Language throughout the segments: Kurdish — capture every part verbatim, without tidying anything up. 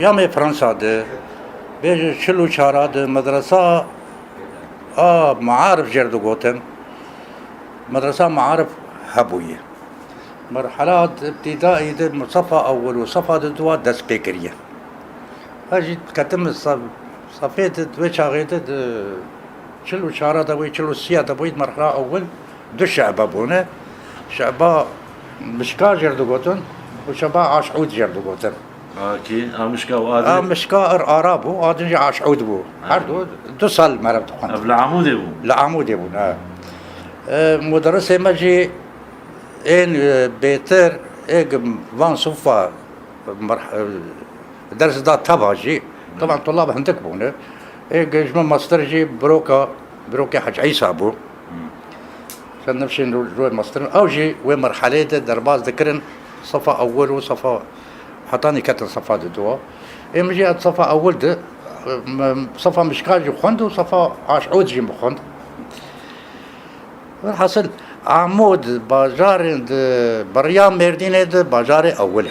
Yamê Fransa de, bêje çil û çara de medresa a maarif jê re digotin. Medresa maarif hebûye. Merhala îbtîdaî de sefa ewil û sefa de dua dest pê kiriye. Ez jî ketim sef-, sefê de, di wê çaxê de, di çil û çara de bûyî, çil û sîya de bûyî, merhala ewil du şebe bûne. Şeba mişka jê re digotin û şeba aşûd jê re digotin. A kî? A mişka û a din? A mişka ir ara bû, a din jî aşûd bû. Ha. Her du, du sal meriv dixwend. Ev li Amûdê bû? Li Amûdê bûn, ha. E, muderisê me jî ên, e, bêtir, ê gi van sufa merh-, e, ders da teva jî. Taban tulab hindik bûne. Ê gi ji min mestir jî biroka, birokê Hec Îsa bû. Sen nifşên ro-, royê mestir. Ew jî wê merhelê de derbas dikirin sefa ewil û sefa hetanî ketin sefa di dua. Ê min jî et sefa ewil de, m-, sefa mişka jî xwend û sefa aşûd jî min xwend. Velhasil, Amûd bajarên di beriya Mêrdînê de bajarê ewil e.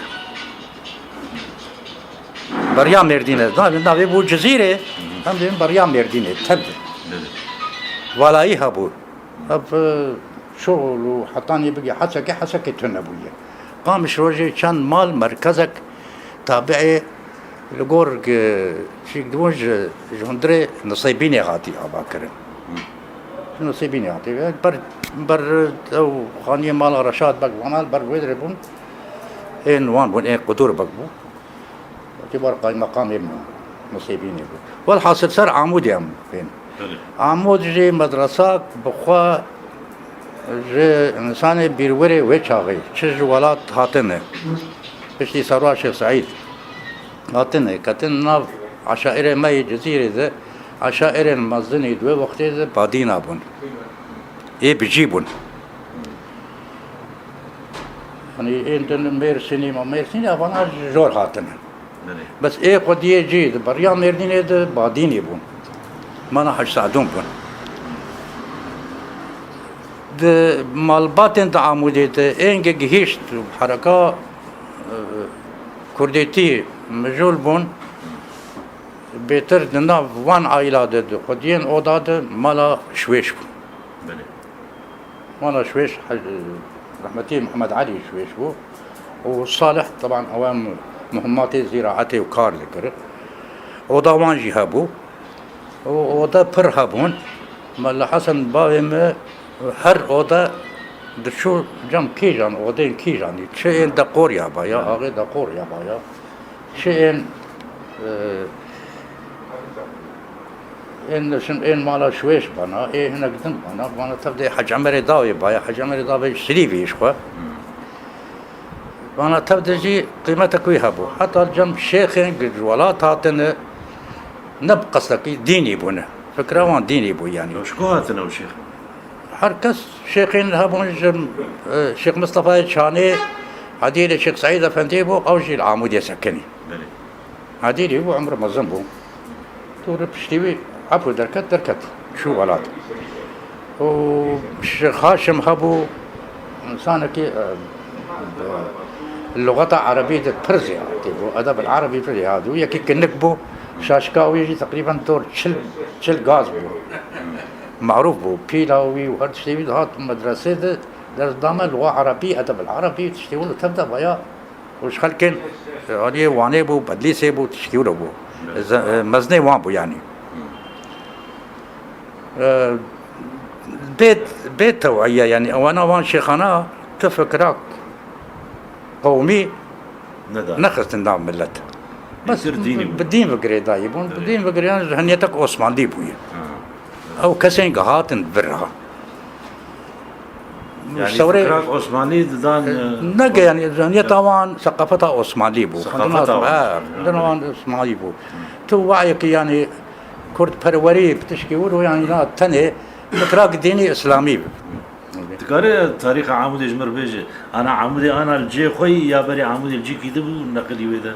Beriya Mêrdînê, navê, navê bû Cizîrê, em dibên beriya Mêrdînê, tev de. Belê. Valayî hebû. Ev, e, şol û hetanî bigê Hesekê, Hesekê tune bûye. Qamiş rojê çend mal merkezek tabiê li gor, e, çîk dibûn ji, ji hundirê Nisêbînê hatî avakirin. Ji Nisêbînê hatî. Ber, ber ew xaniyê mala Reşad Beg vana li ber wê dirê bûn. Ên wan bûn, ên Qudur Beg bû. Wekî bar qaymeqamê min Nisêbînê bû. Welhasil ser Amûdê em bên. Belê. Amûd jî medresa bi xwe ji însanê bîrwerê wê çaxê, çi ji welat hatine, piştî serwa Şêx Seîd hatine, ketin nav eşairê me yê Cizîrê de, eşairên mezin ê di wê wextê de badîna bûn. Ê bi cî bûn. Yanî ên din Mêrsînî ma Mêrsînî, evana ji jor hatine. Belê. Bes ê xwediyê cî di beriya Mêrdînê de badînî bûn. Mana Hec Sadûn bûn. Di malbatên di Amûdê de êngê gihîşt hereka, e, kurdêtî mijûl bûn. Bêtir di nav van aîla de di xwediyên oda de mala Şwêş bû. Belê. Mala Şwêş, Hec-, rehmetî Mihemed Elî Şwêş bû. Û Salih, teban ew em muhimmatê zîraetê û kar dikir. Oda wan jî hebû. Û oda pir hebûn. Mela Hesen bavê me her oda diçû cem kîjan, odên kîjan. Çi ên deqoriya baya, axê deqoriya baya. Çi ên, e, ên, şin, ên mala Şwêş bana, ê hinek din bana, bana tev de Hec Emerê Dawê baya, Hec Emerê Dawê Silîvî ji xwe. Bana tev de jî qîmetek wî hebû. Heta cem şêxên gi ji welat hatine, ne bi qestekî dînî bûne. Fikra wan dînî bû yanî. Ji ku hatine ew şêx? Her kes şêxên hebûn ji, e, Şêx Mistefayê Çanê, Hedîrê Şêx Seîd Efendî bû, ew jî li Amûdê sekinî. Belê. Hedîrî bû, emr mezin bû. Dûr piştî wî efû derket, derket. Çû welat. Û Şêx Haşim hebû, însanekî, e, bi luxeta erebî de pir zêhatî bû. Edeb el erebî pir zêhatî bû. Yekî kinik bû, şaşka wî jî teqrîben dor çil, çil gaz bû. Marûf bû. Pîla wî û her tiştê wî dihat medresê de ders dame, luxa erebî, edeb el erebî, tiştê wilo tev de baya. Û ji xelkên, e, aliyê Wanê bû, Bedlîsê bû, tiştî wilo bû. Ze-, e, mezinê wan bû yanî. E, bê, bê tewiye yanî, ewana wan şêxana tu fikra qewmî nexistin nav millet. Bes bi dîn ve girêdayî bûn. Bi dîn ve girêyan ji heniyetek Osmanlî bûye. Ew kesên gihatin vir ha. Yanî sewrê fikrak Osmanlî didan, e, neke, yanî zihniyeta wan seqafeta Osmanlî bû. Seqafeta wan. He, xwendina wan Osmanlî bû. Tu wayekî yanî kurdperwerî bi tişkî wir û yanî na tenê fikrak dînî Îslamî bi. Dikare tarîxa Amûdê ji mir bêje, ana Amûdê ana li cihê xwe yî ya berê Amûdê li cîkî di bû neqilî wê de?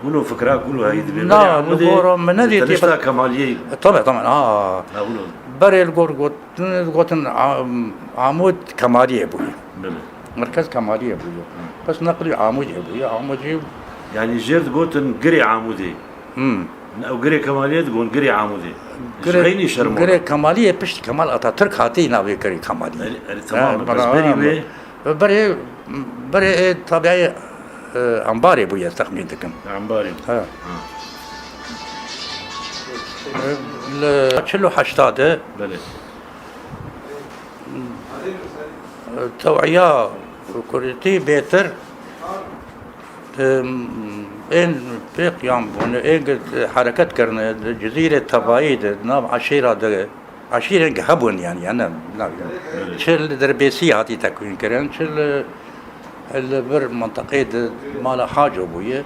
Wilo fikrak wilo heyî dibê. Na, berê Amûdê li gora min nedîtiye, tenişta bes Kemaliyê. Tabii, tabii. Ha. Ha, wilo. Berê li gor got Gotin Am-, Amûd Kemaliyê bûye. Belê. Merkez Kemaliyê bûye. Hı. Bes neqlî Amûdê bûye. Amûdê Yanî jêr digotin Girê Amûdê. Hmm. Ew Girê Kemaliyê digon Girê Amûdê. Ji Girê, xeynî şerm Girê Kemaliyê piştî Kemal Atatürk hatî navê Girê Kemaliyê. Erê, erê, tamam, Ha, bes berî wê. Berê, berê, e, tabiayê, e, ambarê bûye, texmîn dikim. Ambarê. Ha. Ha. Li çil û heşta de Belê. Tewiya Kurdî bêtir, em, ên pêk yan bûne, ên gi hereket kirine, di Cizîrê Tevayî de, di nav eşîra de, eşîrên gi hebûn yani, yani, ne, ne, Evet. çi li Dirbêsî hatî tekwîn kirin, çi li, li vir mintiqê de mala Haco bûye.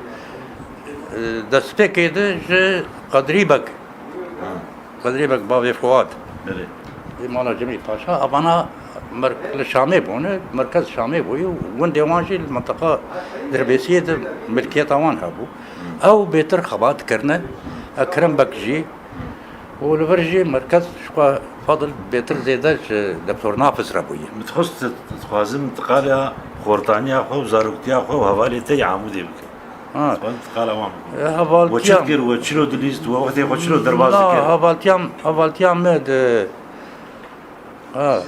Destpêkê de ji Qedrî Beg Ha. Qedrî Beg bavê Fuad. Belê. Ê mala Cemî Paşa, evana mer-, li Şamê bûne, merkez Şamê bûye û gundê wan jî li mintiqa Dirbêsiyê de milkiyeta wan hebû. Ew bêtir xebat kirine, Ekrem Beg jî û li vir jî merkez ji xwe Fadil bêtir zêde ji Doktor Nafiz re bûye. Min dixwest, dixwazim tiqala xortaniya xwe û zaroktiya xwe û hevalê te yê Amûdê bikim. Ha. Xwend qala wan bikin. E, hevaltiya We çi dikir, we çilo dilîst, we wextê xwe çilo derbas Na, dikir? Hevaltiya, hevaltiya me de, ha,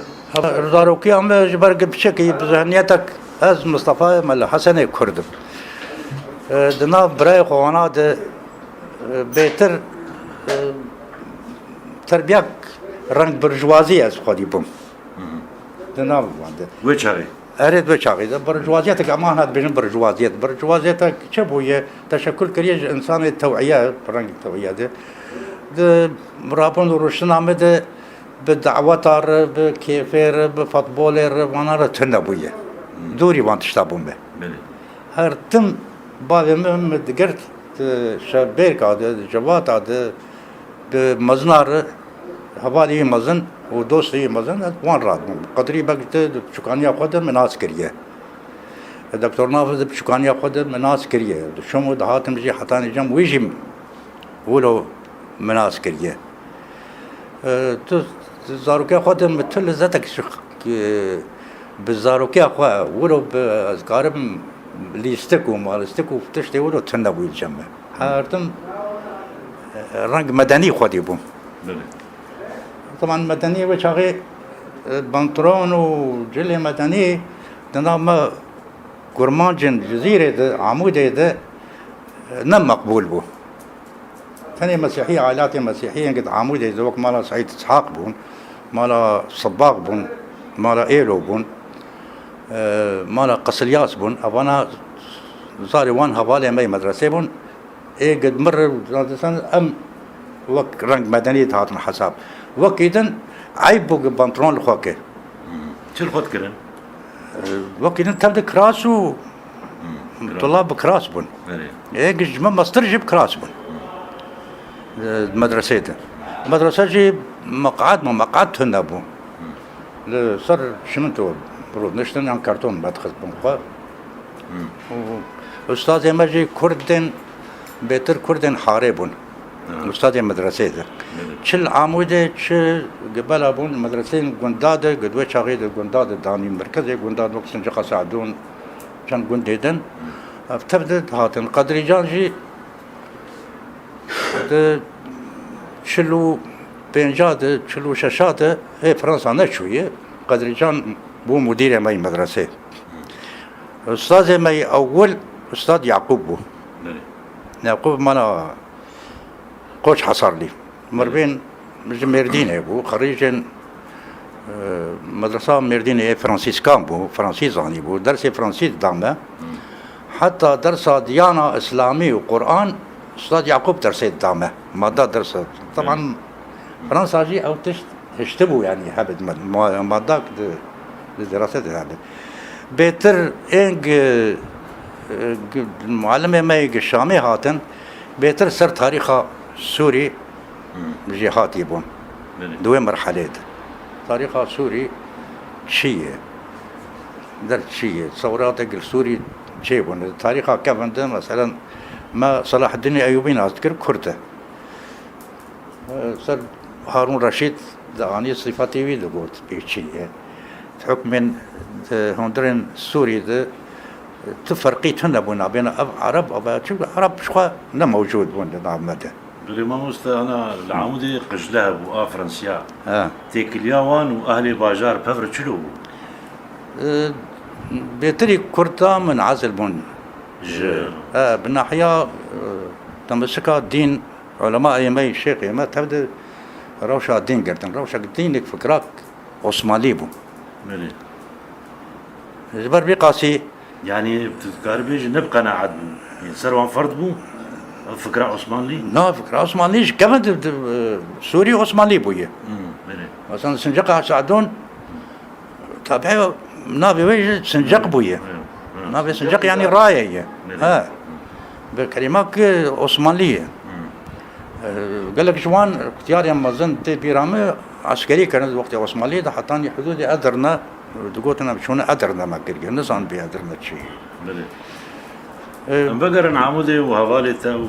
zaroktiya me ji ber ku piçekî bi zihniyetek ez Mistefa me li Hesenê Kurd im. E, di nav birayê xwe wana de, e, bêtir, e, terbiyek reng burjwazî ez xwedî bûm. Hı hı. Di nav wan de. Wê çaxê? Erê, di wê çaxê de burjuwaziyetek, ema hana dibêjin burjuwaziyet. Burjuwaziyetek çi bûye? Teşekkül kiriye ji insanê tewiye, rengî tewiye de. Di rabûn û rûştina me de bi daweta re, bi kêfê re, bi futbolê re, vana re tune bûye. Hmm. Dûrî van tişta bûme. Belê. Her tim bavê min, min digirt, di şevbêrka de, di civata de, bi mezina re, hevalê wî mezin û dostê wî mezin, ez wan radibûm. Qedrî Beg de di piçûkaniya xwe de min nas kiriye. Doktor Nafiz di piçûkaniya xwe de min nas kiriye. Diçûm û dihatim jî hetanî cem wî jî wilo min nas kiriye. E, tu, tu zarokiya xwe de min tu lezzetek ji, e, bi zarokiya xwe wilo bi, ez karim lîstik û malîstik û tiştê wilo tune bûyî li cem me. Her tim, e, reng medenî xwedî bûm. Belê. Teban medenî wê çaxê, e, pantolon û cilê medenî di nav me kurmancên Cizîrê de, Amûdê de, e, ne meqbûl bû. Tenê mesîhî, aîlatê mesîhî yên ku di Amûdê de wek mala Seîd Îshaq bûn, mala Sibbaq bûn, mala Êlo bûn, e, mala Qisilyas bûn. Evana zarê wan hevalê me yê medresê bûn. Ê ku mir zaten em wek reng medenî dihatin hesab. Wekî din eyb bû ku pantolon li xwe ke. Çi li xwe dikirin? Wekî din tev de kiras û Hmm, kiras. Tulab bi kiras bûn. Belê. Ê, ji me mestir jî bi kiras bûn. Hmm. Di medresê de. Medrese jî meqad bû, meqad tune bû. Hmm. Li ser çimento rûniştin yan karton me dixist bin xwe. Hmm. Û ustazê me jî kurdên, bêtir kurdên harê bûn. Aha. Ustadê medreseyê de. Belê. Çi li Amûdê, çi Gibela bûn, medreseyên gunda de, di wê çaxê de gunda de danîn, merkezê gunda de wek Sinciqa Sadûn, çend gundê din. Ev tev de dihatin. Qedrîcan jî di çil û pênca de, çil û şeşa de hê Fransa neçûye. Qedrîcan bû mudîrê me yê medresê. Ustazê me yê ewil Ustad Yaqûb bû. Belê. Yaqûb mala Koç Hesarlî. Mirvên ji Mêrdînê bû. Xerîcên, e, medresa Mêrdînê yê Fransîskan bû. Fransî zanîbû. Dersê Fransî dida me. Hmm. Heta dersa diyana Îslamî û Quran Ustad Yaqûb dersê dida me. Mada dersa. Teban Fransa jî ew tişt hiştibû, yanî hebe di ma-, ma-, madak di, di dirase de hebe. Bêtir ên gi, gi, mualimê me yê gi Şamê hatin, bêtir ser tarîxa Sûrî Hmm. jî hatî bûn. Belê. Di wê merhelê de. Tarîxa Sûrî çi ye? Der çi ye? Sewrate gi Sûrî çê bûn. Tarîxa kevin de, meselen, me Selahaddînê Eyûbî nas dikir, Kurd e. Ser Harûn Reşîd dianî, sîfetê wî digot, pê çi ye. Di hukmên, di hundirên Sûrî de Tu ferqî tune bû nabêna ev Ereb, ev, çunku Ereb ji xwe ne mewcûd bûn di nav me de. Belê mamoste, ana li Amûdê qijle hebû, a Fransiya. He. Têkiliya wan û ehlê bajar pev re çilo bû? E, bêtirî Kurda min ezil bûn. Ji, he, bi nahiya, e, temesika dîn, ulemayê me, şêxê me, tev de rewşa dîn girtin. Rewşek dînek fikrak Osmanlî bû. Belê. Ji ber vî qasî. Yanî tu dikarî bêjî ne bi qenaet bû. Yanî ser wan ferd bû. Ev fikra Osmanlî? Na, fikra Osmanlî ji kevin di, di, e, Sûrî Osmanlî bûye. Hmm, belê. Mesela Sinceqa Sadûn, tabi navê wê jî Sincek bûye. Belê, belê. Navê Sincek yanî raye ye. Belê. He. Bi kerîmak Osmanlî ye. Hmm. E, gelek ji wan xtiyarên mezin tê bîra min eskerî kirin di wextê Osmanlî de hetanî hudûdê Edirne, digotin em çûne Edirne me kiriye, nizanibî Edirne çi ye. Belê. E, Em vegerin Amûdê û hevalê te û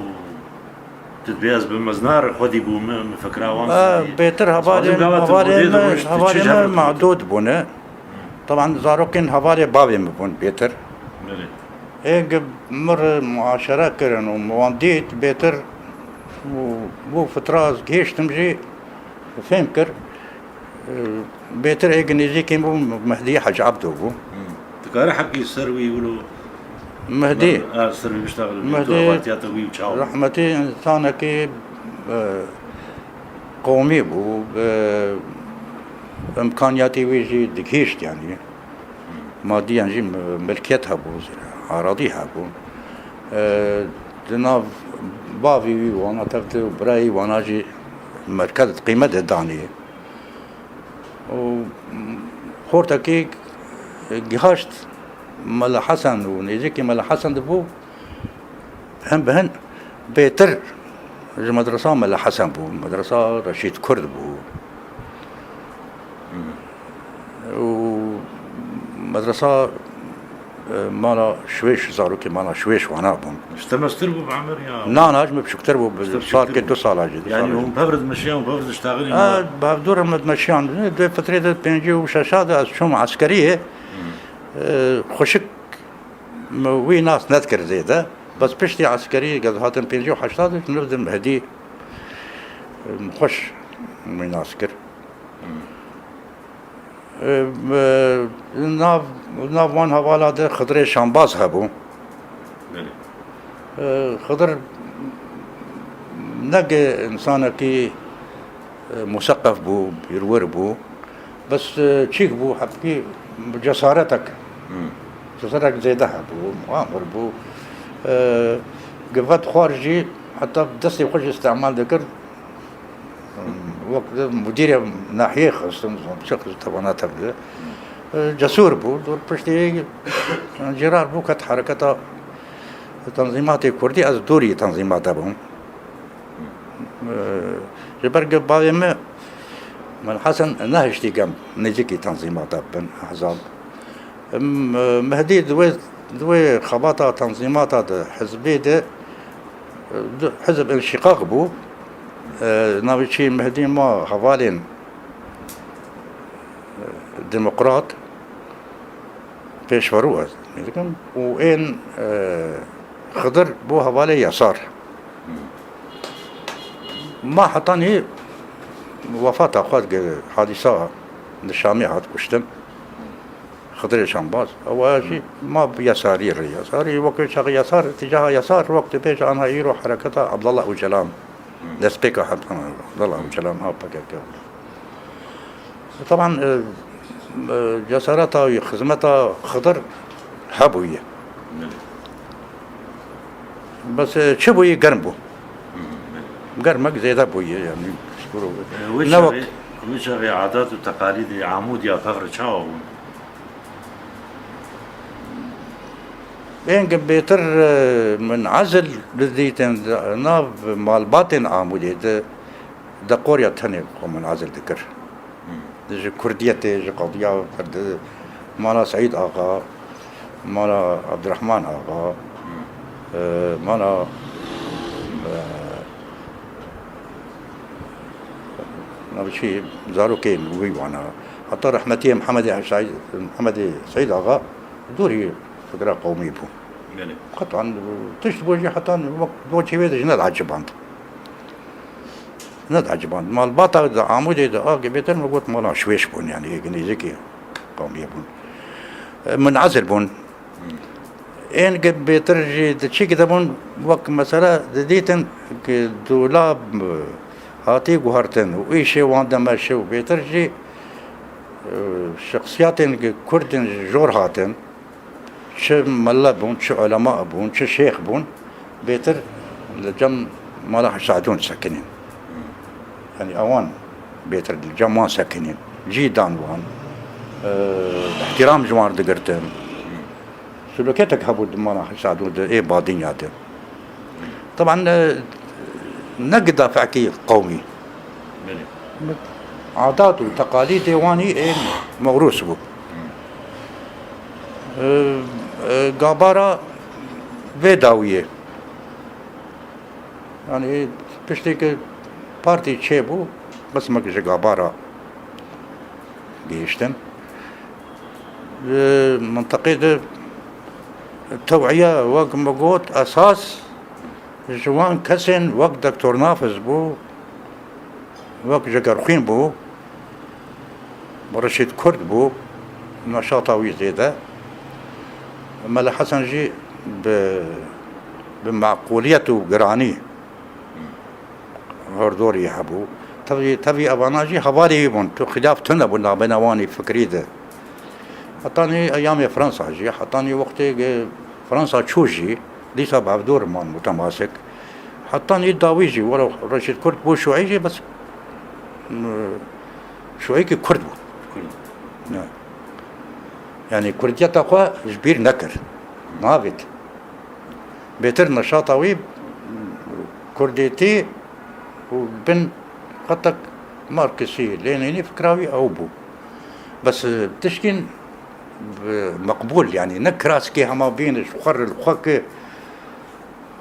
tu dibê ez bi meznar xwedî bûme, min fikra wan e, sendî. Bêtir hevalê, hevalê min, hevalê min madûd bûne. Teban zarokên hevalê bavê min bûn bêtir. Belê. Ê gi mir muaşere kirin û min wan dît bêtir û bû fitra ez gihiştim jî fêm kir. Bêtir ê gi nêzîkî min bû Mehdî Hec Ebdo bû. Hmm. Dikare heqî ser wî wilo Mehdî. Mer-, a, ser wî biştexilin. Mehdî tu hevatiya te wî û çawa bû? Rehmetî însanekî, e, qewmî bû, e, îmkaniyatê wî jî digihîşt, yanî madiyan jî mi-, milkiyet hebû, aradî hebû. E, di nav bavê wî wana tev de û birayê wana jî merkez qîmet de danî. Û xortekî gihaşt Mela Hesen û nêzîkî Mela Hesen de bû. Hin bi hin bêtir ji medresa Mela Hesen bû, medresa Reşîd Kurd bû. Û medresa, e, mala Şwêş, zarokê mala Şwêş wana bûn. Ji te mestir bû bi emer ya? Na, na, ji min biçûktir bû, bi salkê du sala jî, du sala jî. Yanî hûn pev re dimeşiyan û pev re diştaxilîn? E, bi hevdû re me dimeşiyan. Di fitrê de pêncî û şeşa de ez çûm eskeriyê. E, xweşik min wî nas nedikir zêde. Bes piştî eskerî, ez hatim pêncî û heşta de, ji nû de Mehdî, e, xweş wî nas kir. E, e, nav, nav wan hevala de Xidirê Şambaz hebû. Belê. E, Xidir ne gi însanekî, e, museqef bû, bîrwir bû. Bes, e, çîk bû, hepkî cesaretek. Hmm. Cesaretek zêde hebû, muamir bû. E, gi vet xwar jî heta destê xwe jî îstemal dikir. Wek mudîrê nahiyê xistin, çi xist tevana tevdi. Cesûr bû, dor piştî cîrar bû, ket hereketa tenzîmatê kurdî, ez dûrî tenzîmata bûm. Ji ber ku bavê min, min Hesen nehiştî gem nêzîkî tenzîmata bin, ehzab. Em, e, Mehdî di wê, di wê xebata tenzîmata de, hizbê de, e, du hizb înşîqaq bû. E, navê çi Mehdî ma hevalên, e, demokrat, pêşverû ez dikim, û ên, e, Xidir bû hevalê Yasar. Ma hetanî wefata xwe, hadîsa li Şamê hat kuştin. Xidirê Şambaz, ew jî ma bi Yesarî re. Yesarî wekî çaxê Yesar, tîcaha Yesar wek dibêje anha îro hereketa Abdullah Ocalan, destpêka hereketa Abdullah Ocalan a P K K. Teban, e, e, cesareta wî, xizmeta Xidir hebûye. Bes, e, çi bûyî germ bû. Germek zêde bûye, yanî, ji bo E, wê ne çaxê, wek wê çaxê adat û teqalîdê Amûdiya pev re çawa bûn? Ên ku bêtir, e, min ezil didîtin, nav malbatên Amûdê de, de qorya tenê xwe min ezil dikir. Ji kurdiyetê, ji qediya Kurd, mala Seîd Axa, mala Abdurrahman Axa, e, mala, e, navê çi, zarokên wî wana. Heta rehmetî Mihemedê Seîd, Mihemedê Seîd Axa, dûrî Fikra qewmî bû. Belê. Qetan tişt bû jî hetan wek doçê wê de jî nedieciband. Nedieciband. Malbata de Amûdê de a bêtir min got mala şwêş bûn, yanî êk nêzîkî qewmî bûn. E, munezir bûn. Ên ge bêtir jî di çîkî de bûn, wek mesela didîtin ki dolab, e, hatî guhertin û îşê wan de meşe û bêtir jî, e, şexsiyatên ki Kurdên ji jor hatin, çi mele bûn, çi ulema bûn, çi şêx bûn, bêtir li cem mala Hecî Sedûn sekinîn. Yanî ewan bêtir li cem wan sekinîn. Cî dan wan, e, îhtîram ji wan digirtin. Silûketek hebû di mala Hecî Sedûn de, ê Badinya de. Teban, e, ne gida fekî qewmî. Belê. Adat û teqalîdê wan î ê mewrûs bû. E, e, Gabara vê dawiyê. Yanî piştî ki partî çêbû, qismek ji Gabara gihiştin. Di mintiqê de tew'iye, wek min got, esas ji wan kesên wek Doktor Nafiz bû, wek Jegerxwîn bû, Reşîd Kurd bû, neşata wî zêde. Mele Hesen jî bi, bi meqûliyet û giranî hordorî hebû. Tevî, tevî evana jî hevalê wî bûn. Tu xilaf tune bû nabêna wanî fikrî de. Hetanî eyamê Fransa jî, hetanî wextê ki Fransa çû jî, dîsa bi hevdor man mutemasik. Hetanî dawî jî, were Reşîd Kurd bû şuî jî, bes, m, şuîkî Kurd bû. Kurd. Ne. Yanî Kurdiyeta xwe ji bîr nekir. Navêt. Bêtir neşata wî kurdêtî û bin xetek Marksî, Lenînî fikra wî ew bû. Bes, e, tişkîn, e, meqbûl, yanî ne kiraskê hema bîn ji xwe re li xwe ki,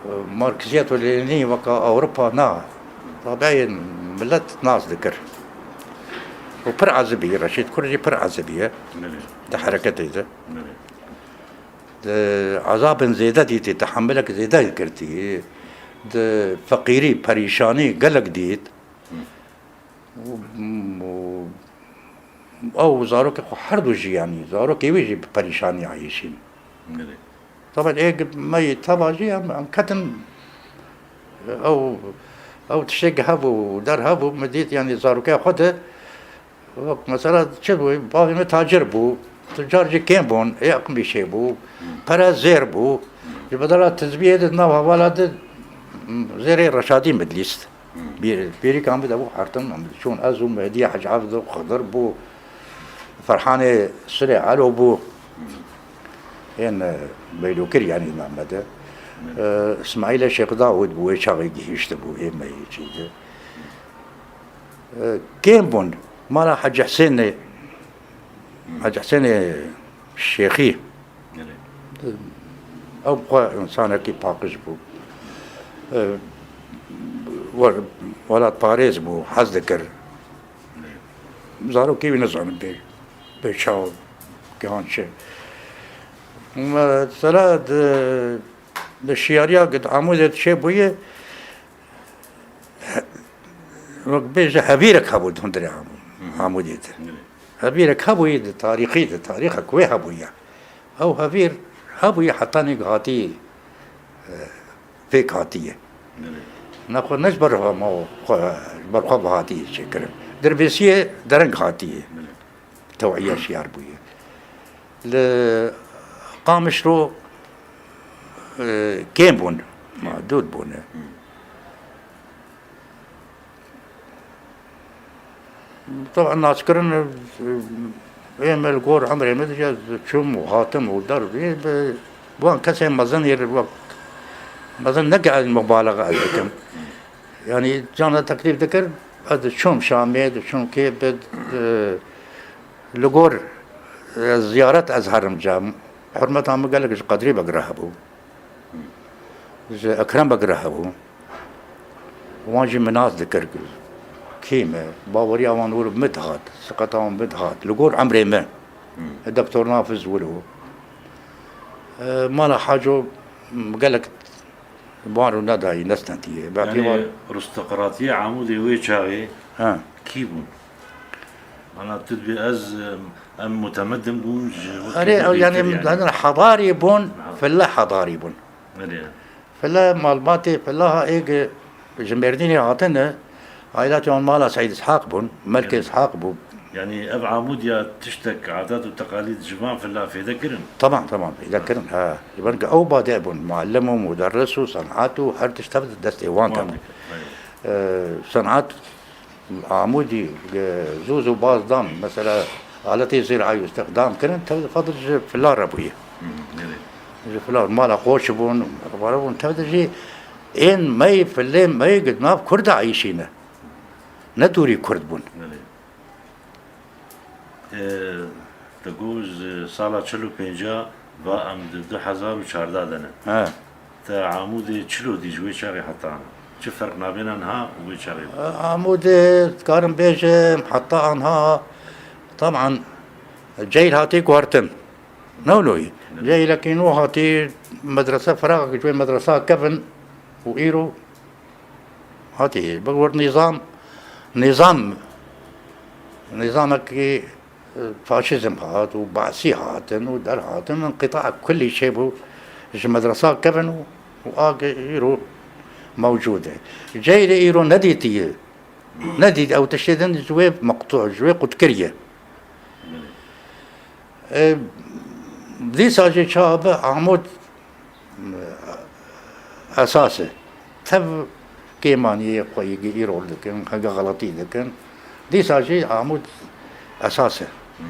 e, Marksiyet û Lenînî weka Ewropa na. Tabiî milet nas dikir. Û pir ezibî, Reşîd Kurd jî pir ezibî ye. Belê. Di hereketê de. Belê. Di ezabên zêde dîtî, tehemilek zêde girtî, di feqîrî, perîşanî gelek dît. Û, û ew zarokê xwe her du jî, yanî zarokê wî jî bi perîşanî eyîşîn. Belê. Taban ê me yê teva jî em, em ketin, ew, ew tiştê hebû, der hebû, min dît, yanî zarokê xwe de Wek mesela çi bû? Bavê min tacir bû. Tucar jî kêm bûn. Ê aqim bî çêbû. Pere zêr bû. Ji bedela tizbiyê de nav hevala de zêrê Reşadî min dilîst. Bîr-, bîrîka min de bû hertin, min çûn ez û Mehdî Hec Evd û Xidir bû. Ferhanê Silê Elo bû. Ên, e, Beylûkir yanî name de. E, Îsmaîlê Şêx Dawûd bû, wê çaxê gihîştibû, ê me yê çî de. E, kêm bûn. Mala Hecî Hisênê, Hecî Hisênê Şêxî. Ew bi xwe însanekî paqij bû. E, we-, welatparêz bû, hez dikir. Zarokê wî nizanim bê, bê çawa gihan çi. Mesela di, di şiyariya di Amûdê çêbûye, wek bêje hevîrek hebû di hundirê Amû-, Amûdê de. Hevîrek hebûyî di tarîxî de, tarîxek wê hebûye. Ew hevîr hebûyî hetanî hatî, e, pêk hatiye. Nexwe ne ji ber hema xwe, ji ber xwe bi hatiye çêkirin. Dirbêsiyê dereng hatiye. Tew'iye şiyar bûye. Li Qamişlo, e, kêm bûn, madûd bûne. Taban naskirin, e, ê me li gor emrê min de çûm û hatim û der, ê, bi wan kesên mezin yê wek mezin neke ez mubalaxa ez dikim. Yanî cana teklîf dikir, ez diçûm Şamê, diçûm kê bi, e, li gor, e, ziyaret ez herim cem. Hurmeta min gelek ji Qedrî Beg re hebû. Ji Ekrem Beg re hebû. Wan jî min nas dikir. Kî me? Baweriya wan wir min dihat. Siqeta wan min dihat. Li gor emrê me. Doktor Nafiz wilo. E, mala Haco, m, gelek wan rû nedayî, nestendiyê. Belkî Yani wan rustaqratiya Amûdê wê çaxê Ha. kî bûn? Mana tu dibê ez, em, em mutemedim bûn ji wekî Erê, ew, yanî, yanî hedarî bûn, Ha. file hedarî bûn. Erê. File malbatê, file ha êg ji Mêrdînê hatine, aîlatê wan mala Seîd Îshaq bûn, Melkê Erê. Îshaq bû. Yanî ev Amûdiya tiştek adat û teqalîd ji van fila fêde kirin? Tamam, tamam, fêde Ha. kirin, ha. Ji ber ku ew bade bûn, muallim û muderris û senat û her tişt tev destê wan Wan tebû. dikir, erê. Ee, senat Amûdî, e, zû zû baz dan, mesela aletê zîrayî îstixdam kirin, tev di fadil ji filan re bûye. Hı hı, evet. Ji filan mala qoç bûn, mala bûn, tev de jî ên mey, filê mey di nav Kurda eyşîne. Ne dûrî Kurd bûn. Evet. Ee, te got ji sala çil û pênca va em di du hezar û çardeh de ne. He. Te Amûdê çilo dî ji wê çaxê heta ana? Çi ferq nabêna niha û wê çaxê de? Amûdê, dikarim bêjim, heta anha, taban, ceyl hatî guhertin. Ne wilo yî? Ne. Ceylekî nû hatî, medrese firaq, ji wê medresa kevin û îro hatî. Bi wir nîzam, nîzam, nîzamekî faşîzm hat û Basî hatin û derhatin, înqîta kullî çêbû, ji medresa kevin û, û a ge îro mewcûd e. Ceylê îro nedîtiye. Nedît ew tiştê din ji wê meqtû, ji wê qutkirî ye. E, dîsa jî çawa be, Amûd esas e. Tev kêmaniyê xwe yê îro dikin, heke xeletî dikin. Dîsa jî Amûd esas e. Hmm.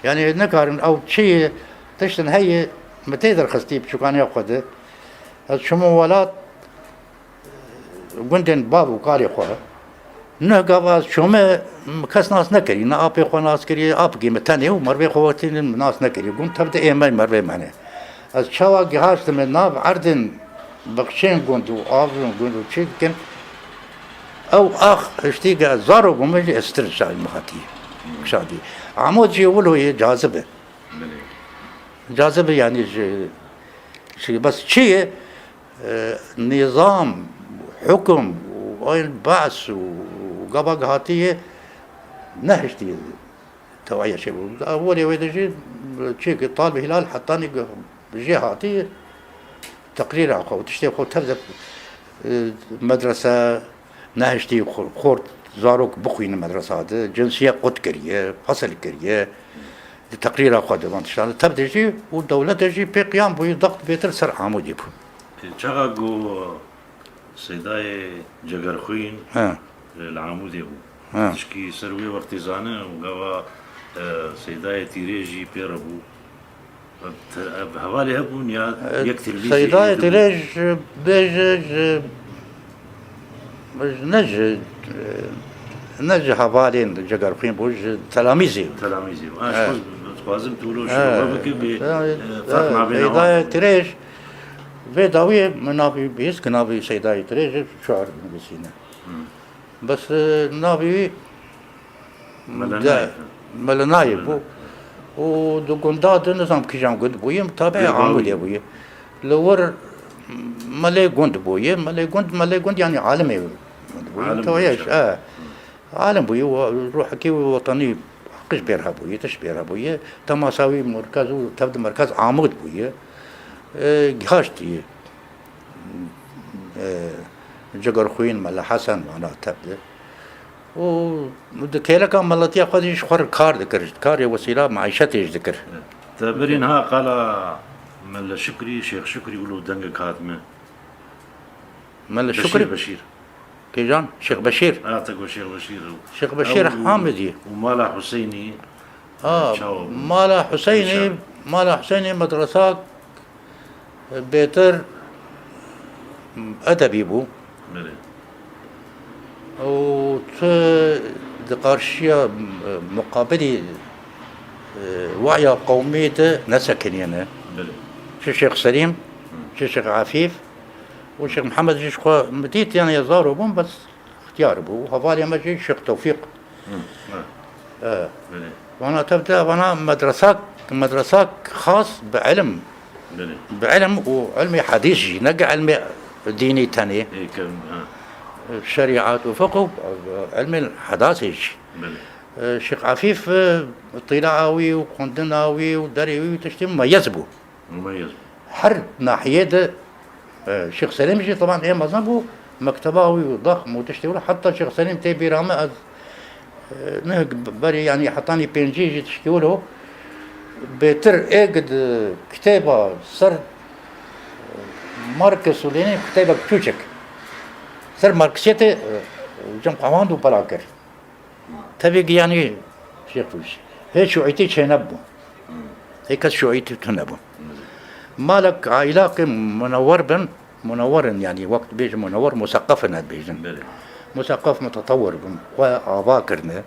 Yanî nikarin ew çi tiştin heye min tê derxistî biçûkaniya xwe de. Ez çûme welat, gundên bav û kalê xwe. Neh gav ez çûme, kes nas nekirî, ne apê xwe nas kirî, apikê min tenê û mervê xwe wextî min nas nekirî. Gund tev de ê me mervê me ne. Ez çawa gihaştime nav erdên bixçên gund û avên gund û çi dikin, ew ax hiştî ge ez zaro bûme jî ez stir şadî mixatî. Şadî. Amûd jî wilo ye, cazib e. Belê. Cazib e, yanî ji, ji bes çi ye? E, nîzam, hukum û eyn Baas û gava gihatî ye, nehiştî tewaya çêbû. Awalê wê de jî çêkê Talib Hilal hetanî jê hatî teqrîra xwe û tiştê xwe tev de, e, medrese nehiştî xo-, xort zarok bixwînin medresa de, cinsiye qut kiriye, fesil kiriye, di teqrîra xwe de van tiştan de tev de jî û dewlet de jî pê qiyam bûyî, daxt bêtir ser Amûdê bû. Çaxa ku Seydayê Cegerxwîn He. li Amûdê bû. He. Tişkî ser wê wextê zane û gava, e, Seydayê Tîrê jî pê re bû. Ev te-, ev hevalê hebûn ya E, yek tilmîzê Seydayê Êdî bû? Tîrê ji, bêje ji, ji, ne ji, e, ne ji hevalên Cegerxwîn bû, ji telamîzê bû. Telamîzê bû. Ha, ji He. xwe dixwazim tu lo He. şirowe bike bê, He. e, ferq He. nabêne Seydayê wan. Tîrê, vê dawiyê min navî bihîst ki navî Seydayê Tîrê ji çar nivîsîne. Hı. Bes, e, navî wî Mele de Nayê. Mele Nayê bû. Û di gunda de nizam kîjan gund bûye, tabe Bêdawî. Amûdê bûye. Li wir Melê Gund bûye. Melê Gund, Melê Gund yanî alimê gund bûye. Alim Tawayê, bûye. e. Alim bûye, we-, ruhekî wî wetanî qij bêr hebûye, tiş bêr hebûye. Temasa wî merkez û tev di merkez Amûd bûye. E, gihaştî. E, Cegerxwîn, Mele Hesen, vana tev de. Û di kêleka miletiya xwe de jî ji xwe re kar dikir, karê wesîla maîşetê jî dikir. Te berî niha qala Mele Şukrî, Şêx Şukrî wilo dengek hat min. Mele Beşîr, Şukrî? Beşîr. Kêjan? Şêx Beşîr. Ha, te got Şêx Beşîr. Şêx Beşîr Ew û, Hamidî. û Mala Huseynî. Ha, Çawa bû? Mala Huseynî, Kêşan. Mala Huseynî medresa bêtir edebî bû. Belê. Û tu di qarşiya muqabilî, e, waya qewmî de nesekiniyene. Belê. Çi Şêx Selîm, Hı. çi Şêx Afîf û Şêx Mihemed jî ji xwe min dît, yanî ez zaro bûm, bes ixtiyar bû. Hevalê me jî Şêx Tewfîq. Hı, hı. E. Belê. Vana tev de, vana medresak, medresak xas bi ilim Belê. Bi ilm û ilmê hedîs jî, ne ki ilmê dînî tenê. Ê, kevin, ha. Şerîat û fiqh û ilmê hedasê jî. Belê. Şêx Efîf, e, tîlaa wî û xwendina wî û derê wî û tiştê mumeyez bû. Mumeyez bû. Her nahiyê de, e, Şêx Selîm jî, teban ê mezin bû, mekteba wî û daxm û tiştê wilo, heta Şêx Selîm tê bîra me, ez, e, ne berî, yanî hetanî pêncî jî tiştê wilo, bêtir êk di kitêba ser, e, Marx û Lenin kitêbek çûçik. Ser Marksiyetê, e, cem xwend û bela kir. Tevî giyanî Şêx Fûzî. Hê şûîtî çênebû. Hê kes şûîtî tune bû. Malek aîlaqê munewwer bin, munewwer in, yanî wek dibêjin munewwer, museqef in dibêjin. Belê. Museqef, mutetewwir bin, xwe ava kirine.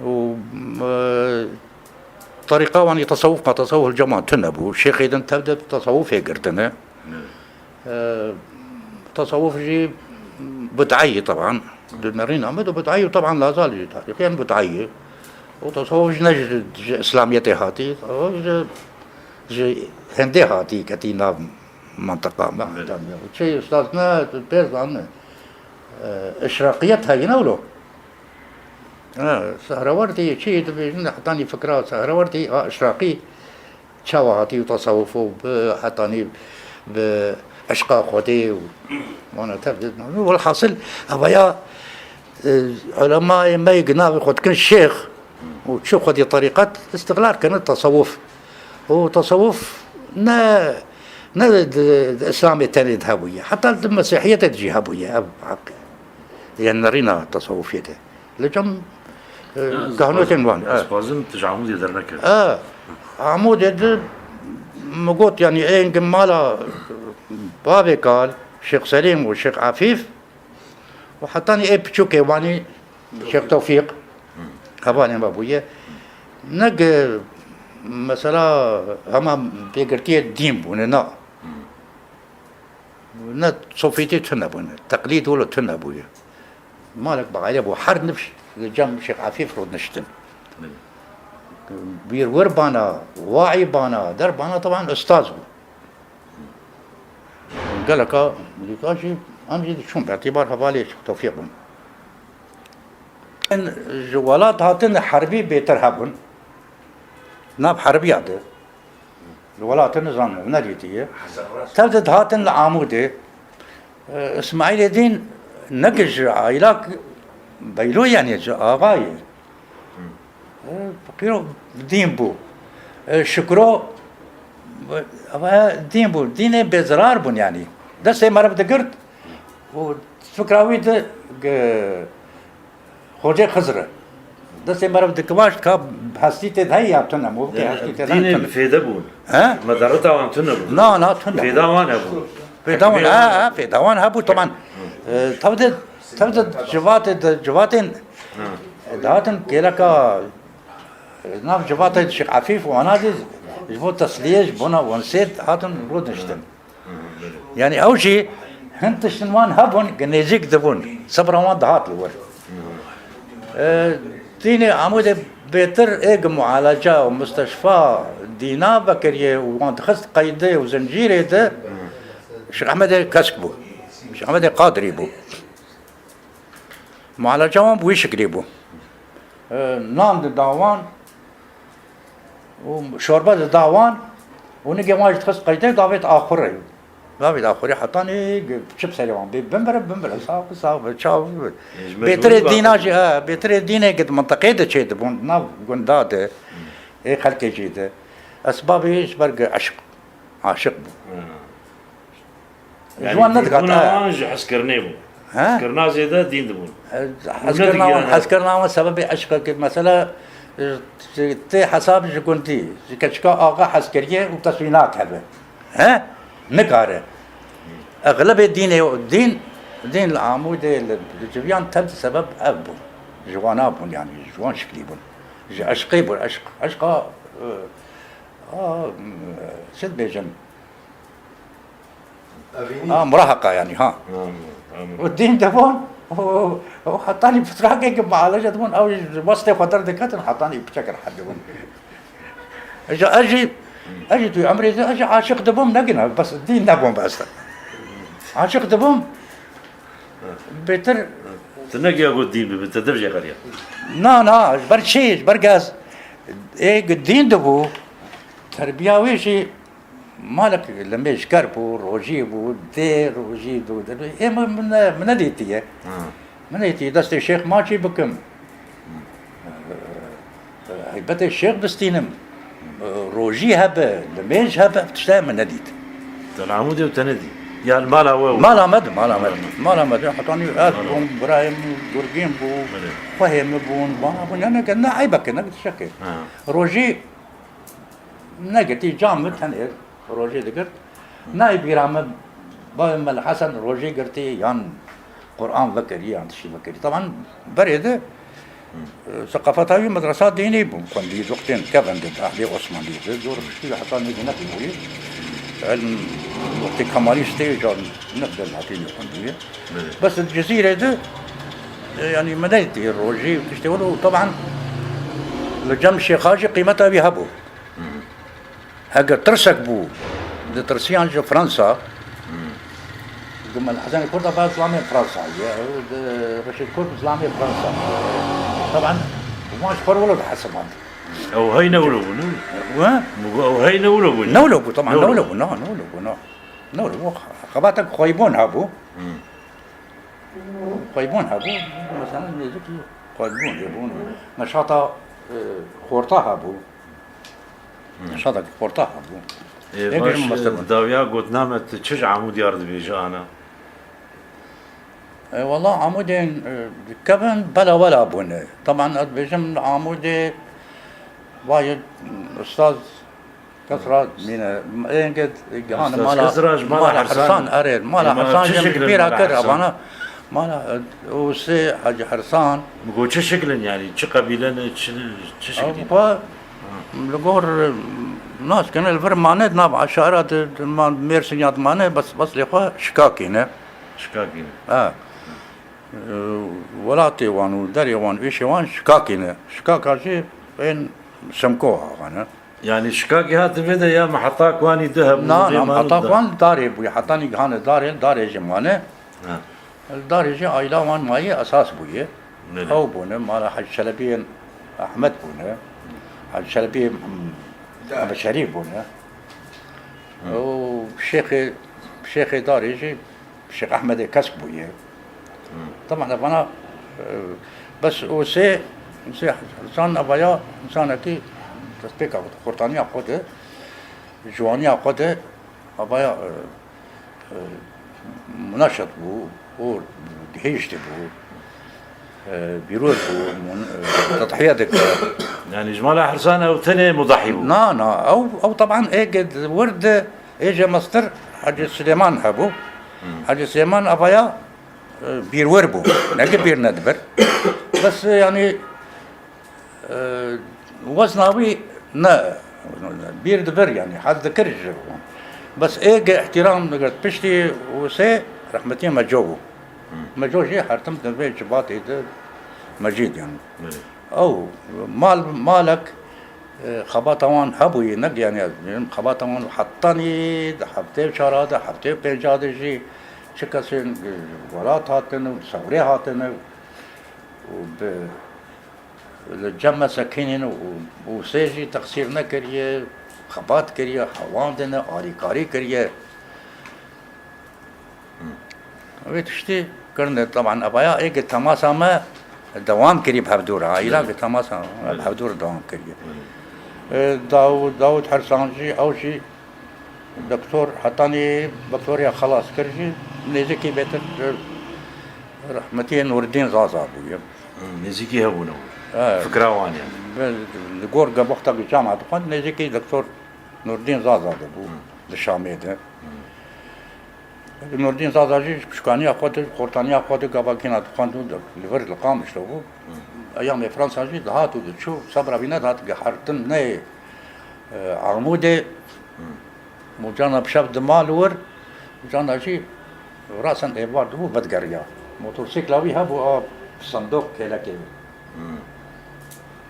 Û, e, terîqa wan yê tesewuf, ma tesewuf li cem wan tune bû. Şêxê din tev de tesewufê girtine. Belê. E, tesewuf jî bid'e ye teban. Di nerîna me de bid'e ye û teban lazal jî tarîxiyan bid'e ye. Û tesewuf jî ne ji, ji Îslamiyetê hatî, tesewuf ji, ji hindê hatî ketî nav mentiqa me. Evet. Çi ustaz ne, pê zan, e, işraqiyet heyî ne wilo. Ha, Sehrewertî, çi dibêjin, hetanî fikra Sehrewertî, ha, işraqî. Çawa hatî û tesewuf û bi hetanî bi eşqa Xwedê û wana tev de. Welhasil, evaya, e, ulemayê me yê navê xwe dikin şêx û çi xwedî terîqet, îstixlal kirine tesewuf. Û tesewuf ne, ne di, di Îslamê tenê de hebûye. Heta di Mesîhiyetê de jî hebûye ev heq. Yên nerîna tesewufiyê de. Li cem, e, Ya, ez kahnotên dixwazim, wan, ez e. dixwazim tu ji Amûdê dernekevî. E, Amûdê di min got, yanî êngin mala bavê kal, Şêx Selîm û Şêx Efîf û hetanî ê piçûkê wanî Şêx Tewfîq, hevalên me bûye. Ne ki mesela hema pêgirtiyê dîn bûne, na. Ne sofîtî tune bûne. Teqlîd wilo tune bûye. Malek bi aile bû. Her nifş li cem Şêx Efîf rûniştin. Bîr wir bana, waî bana, der bana, teban ustaz bû. Geleka dîka jî, em jî diçûn, bi îtîbar hevalê Şêx Tewfîq bûn. Em ji welat hatin herbî bêtir hebûn. Nav herbiya de. Li welatê nizanim, nedîtiye. Tev de dihatin li Amûdê. E, Îsmaîlê Dîn ne ki ji aîlak Beylo, yanî ji axa ye. E, qîro dîn bû. E, Şikro, e, dîn bû. Dînê bêzirar bûn yanî. Destê meriv digirt û fikra wî di, gi-, Xocê Xizir e. Destê meriv dikivaşt ka hestî tê de heye ya tune, mûvkê hestî tê de heye dînê tune. Fêde bûn. He? Medareta wan tune bûn. Na, na, tune. Fêda wan hebûn. Fêda wan, Fêda ha, wan. Ha, fêda wan hebû, teman. E, tev de, tev de civatê de, civatên, Ha. e, dihatin kêleka, e, nav civatê Şêx Efîf û wana de ji bo tesliyê, ji bona wensêt hatin rûdiniştin. Yanî ew jî hin tiştin wan hebûn, ki nêzîk dibûn. Sebra wan dihat li wir. E, dînê Amûdê bêtir ê ki mualeca û musteşfa dîna vekiriye û wan dixist qeydê û zincîrê de Şêx Ehmedê Kesk bû. Şêx Ehmedê Qadrî bû. Mualeca wan bi wî şiklî bû. E, nan dida wan û şorbe dida wan û nigê wan jî dixist qeydê, davêt axurê. Davêt axurê hetanî çi bi serê wan bê, binbire, binbire, sax be, sax be, çav be. Ji mecbûrî Bêtirê dîna jî, he, bêtirê dînê ki di mintiqê de çêdibûn, di nav gunda de, ê xelkê jî de. Esbabê ji ber ki eşq, aşiq bû. Hmm. Ji wan nedihat, dînbûna he. Wan ji hezkirinê bû. He? Hezkirina zêde dîn dibûn. E, hezkirina wan, hezkirina wan sebebê eşq e ki mesela, e, tê hesab ji gundî, ji keçika axa hezkiriyê û te sûyna keve. He? Nikare. Exlebê dînê, dîn, dîn li Amûdê, li, li civiyan tev sebeb ev bû. Ji wana bûn, yanî ji wan şiklî bûn. Ji eşqê bûn, eşq, eşqa, e, a, çi dibêjin? Evînî. Ha, muraheqa yanî, ha. Amin, amin. Û dîn dibûn, û, û hetanî pitrakekî mualeca dibûn, ew ji westê xwe derdiketin, hetanî piçek rehet dibûn. Ji ez jî Ez jî tu emrê ez jî aşiq dibûm, negina, bes dîn nebûm bes. Aşiq dibûm. Bêtir. Tu negiya got dîn bibe, te dev jê xeriya. Na, na, ji ber çi, ji ber gez. Ê dîn dibû. Terbiya wê jî malek limêjker bû, rojî bû, dê rojî dû. Ê min, min ne, min nedîtiye. Ha. Min êtî destê şêx maçî bikim. Heybetê şêx bistînim. Rojî hebe, limêj hebe, ev tiştê min nedît. Te li Amûdê û te nedî? Ya li mala we û Mala me di, mala me di. Mala me di. Hetanî ez bûm, birayê min Gurgîn bû, Belê. Xwehê min bûn, bana bûn. Ne, ne, ne eybeke, ne tiştekê. Ha. Rojî negirtî, can min tenê rojê digirt. Nayê bîra min, bavê min li Hesen rojê girtî yan Quran vekirî yan tiştî vekirî. Taban berê de, e, seqafeta wî medresa dînî bû. Xwendî wextên kevin de, ehlê Osmanlî de. Zor piştî Hesanê de nekî bûyî. El wextê Kemalîstê car ne de hatî xwendî. Belê. Bes di Cizîrê de, e, yanî me neytî rojî tiştê wilo. Taban li cem şêxa jî qîmeta wî hebû. Heger tirsek bû, di tirsiyan ji Fransa, Gumel Hesenê Kurd a ba zilamê Fransa ye, ew di Reşîd Kurd zilamê Fransa. Taban, wan ji xwe re wilo dihesiband. Ew hey ne wilo bû, ne? We? Min got, ew hey ne wilo bû, ne? Ne wilo bû, taban, ne wilo bû, na, ne wilo bû, na. Ne wilo bû, xebatek xweybûn hebû. Xweybûn hebû, mesela nêzikî xweybûn jê bûn. Neşata, e, xorta hebû. Neşata xorta hebû. Ê, Ê, baş, bêjim mestebûn. Dawiya gotina me, tu çi ji Amûdiyar dibêje ana? E, wela Amûdên, e, dikevin bela wela bûne. Taban ez dibêjim Amûdê vayê ustaz Kesra mîne, êngê gihane Esas mala, Kesra ji mala mala Hersan. Hersan, erê, mala Ema Hersan çi jî şekil pêra mala kir, Hersan? Abana, mala, e, û sê Hacî Hersan. Min got çi şekilin yani, çi qebîle ne, çi, çi şekilî? Ew xwe li gor, e, nas kene, li vir mane, di nav aşara de, de man, Mêrsîn ya dimane, bes, bes lê xwe Şikakî ne. Şikakî ne. Ha. E, welatê wan û derê wan, êşê wan Şikakî ne. Şikaka jî ên Simko hava ne. Yani şikakî hate vê de ya miheta ku anî du hebû, Na, na, miheta ku an darê bûye. Hetanî gihane darê, darê jî mane. Ha. Darê jî aîla wan mayî esas bûye. Belê. Ew bûne, mala Hacî Çelebiyên Ehmed bûne. Hacî Çelebiyê, hmm, Ehmed Şerîf bûne. Hı. Û şêxê, şêxê darê jî Şêx Ehmedê Kesk bûye. Hı. Taban evana, e, bes o sê, sê insan evaya, insanekî destpêka xurtaniya xwe de, ciwaniya xwe de evaya, e, e, munaşet bû, û gihîştî bû, e, bîror bû, mun-, e, tedhiye dikir. Yani ji mala Hersan ew tenê mudahî bû? Na, na, ew, ew taban ê ge-, wir de ê jê mestir Hacî Silêman hebû. Hmm. Hacî Silêman evaya, e, bîrwir bû. Neke bîr nedibir. Bes, e, yani, e, wezna wî ne, bîr dibir yani, hez dikir ji wan. Bes ê ge îhtîram digirt piştî wê sê rehmetî Meco bû. Hmm. Meco jî her tim di vê civatê de mecîd yani. Belê. Ew mal, malek, e, xebata wan hebûyî, ne yani ez bêjim, xebata wan hetanî di heftê û çara de, heftê û pênca de jî çi kesên, e, welat hatin û sewrê hatine û bi, li cem me sekînîn û, û sê jî texsîr nekiriye, xebat kiriye, hewandine, alîkarî kiriye. Vê tiştî kirine, taban, evaya ê ke temasa me dewam kirî bi hevdû re, aîla ke temasa me bi hevdû re dewam kiriye. E, Daw-, Dawud Hersan jî, ew jî doktor, hetanî doktoriya xelas kir jî, nêzîkî bêtir, e, rehmetiyê Nûreddîn Zaza bûye. Hı, nêzîkî hebûne. Evet. Fikra wan yani. Bi, li gor ge wexta ku cama dixwend, nêzîkî doktor Nûreddîn Zaza de bû, Hı. li Şamê de. Hı. Nurdîn Zaza jî ji piçkaniya xwe de, xortaniya xwe de gava kîna dixwend û de, li vir li Qamişlo bû. Eyamê Fransa jî dihat û diçû, sebra wî nedihat, gihartin neyê, e, Amûdê. Û cana bi şev dima li wir, cana jî rasen êvar dibû, vedigeriya. Motorsîkla wî hebû a sindok kêlekê.